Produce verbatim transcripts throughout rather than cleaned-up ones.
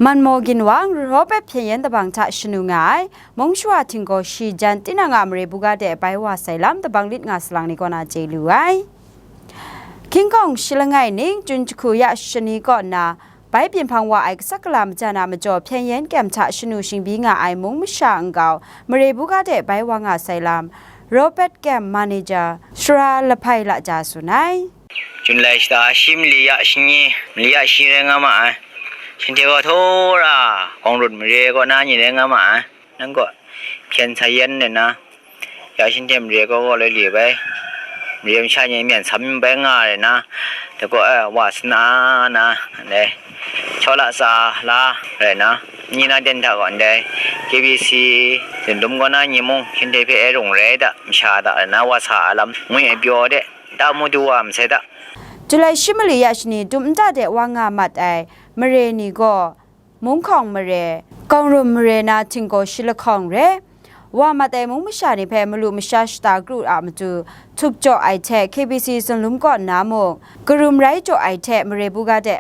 Manmaw ginwang Robert Hpyen Yen dabang hta shanu nga ai mung shawa htinggaw shi jan tinang a mare buga de bai wa sai lam dabang lit nga salang ni kaw na chye lu ai. King Kong shi langai ning Jun jahku ya shani kaw nna bai byin hpang wa ai kasak kala majan a majaw Hpyen Yen kyem hta shanu shingbyi nga ai mung masha nkau mare buga de bai wa nga sai lam Robert Kyem manager Sara Lahpai Lahja tsun ai. Jun lai shata shi mali ya shani, mali ya shi rai nga ma ai. Shanhte gaw htawra Kawng Rut mare kaw na ni rai nga ma ai. Nang gaw hpyen sa yen nna, ya shanhte mare kaw gaw lai li bai, mare masha ni myen sam bai nga rai na, da gaw, eh, wa sana na, ndai, shaw la sa la rai na, ni na den hta gaw ndai, K B C zunlum kaw na ni mung, shanhte hpe e rung rai da, masha da rai na, wa sa a lam, ngwi ai pyaw de, ta mu du wa masai da. Julai shi mali ya shani dum nta de wa nga mat ai mare ni gaw, Mungkhawng mare, Kawng Rum mare na htinggaw shi lahkawng re, wa mat ai mung masha ni hpe malu masha shata kru a matu, htup jaw ai hte K B C zunlum kaw nna mung, karum rai jaw ai hte mare buga de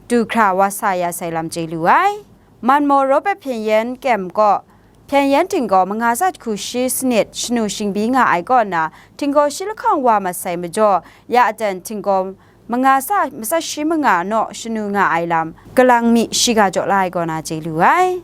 du hkra wa sa ya sai lam chye lu ai. Manmaw Robert Hpyen Yen kyem kaw, Hpyen Yen htinggaw manga tsa jahku shi sanit shanu shingbyi nga ai kaw nna, htinggaw shi lahkawng wa mat sai majaw, ya aten htinggaw manga tsa matsat shi manga naw shanu nga ai lam, kalang mi shiga jaw la ai kaw na chye lu ai.